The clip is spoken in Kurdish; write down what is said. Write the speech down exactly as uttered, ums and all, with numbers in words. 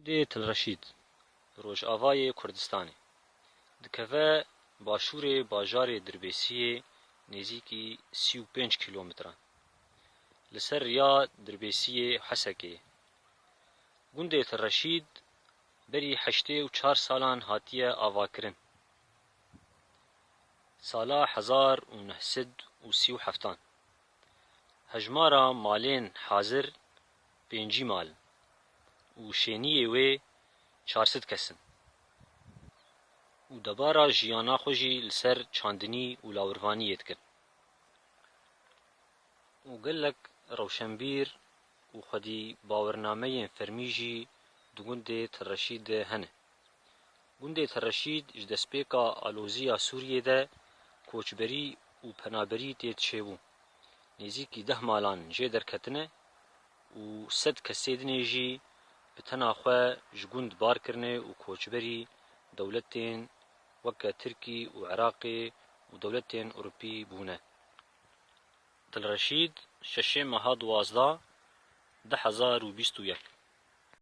Gundê Til Reşîd li rojavayê Kurdistanê dikeve başûrê bajarê Dirbêsiyê, nêzîkî sî û pênc kîlometran li ser riya Dirbêsiyê Hesekê ye. Gundê Til Reşîd berî heştê û çar salan hatiye avakirin. Sala hezar û neh sed û sî û heftan hejmara malên hazir pêncî mal in û şêniyê wê çar sed kes in û debara jiyana xwe jî li ser çandinî û lawirvaniyê dikin. Û gelek rewşenbîr û xwedî bawernameyên fermî jî di gundê Til Reşîd de hene. Gundê Til Reşîd ji destpêka aloziya Sûriyê de koçberî û penaberî tê diçêbû. Nêzîkî deh malan jê derketine û sed kesê dinê jî bi tena xwe ji gund bar kirine û koçberî dewletên weke Tirkî û Iraqê û dewletên Ewropî bûne. Til Reşîd, şeşê meha duwazdeh, du hezar û bîst û yek.